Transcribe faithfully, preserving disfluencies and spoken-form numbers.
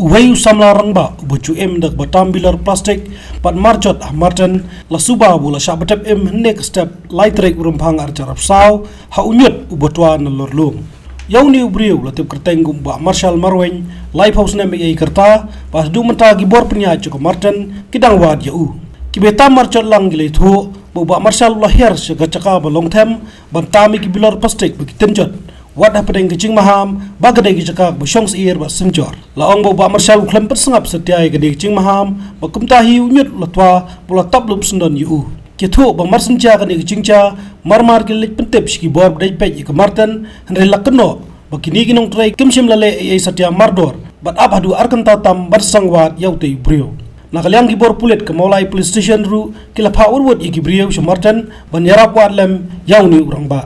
Uwei u samla rangbah uba ju im da kaba tam bilor plastik bad marjot ha Marten la suba ba u la shah btep im hynne ka step lai tarik u Rymphang arhajar arphew saw ha u ñiut uba twa na Lorlung. Ïa une u briew la tip kyrteng kum u Bah Marshal Marwein, laiphew snem ïa ka rta, bad haduh mynta ki bor pynïaid jong ka Marten ki dang wad ïa u. Kiba tam marjot lang ki la ïathuh ba u Bah Marshal u la hiar sha ka jaka ba long them ban tam ïa ki bilor plastik bad ki tynjot, wat hapdeng ka jingmaham ba ka dei ka jaka kaba shong syier bad synjor. La ong ba u Bah Marshal u khlem pynsngap satia ïa kane ka jingmaham, ba kumta hi u ñiut u la twa ba u la tap lup syndon ïa u. Ki ïathuh ba mar synjia kane ka jingjia, mar mar ki la leit pyntip sha ki bor ba dei peit ïa ka Marten, hynrei la kynnoh ba kine ki nongtrei kim shym la leh ei ei satia mardor bad ap haduh ar kynta tam ban sangwad ïa utei u briew. Na ka liang ki bor pulit ka Mawlai Police Station ruh ki la phah wut wut ïa ki briew sha Marten ban ïarap wad lem ïa une u rangbah.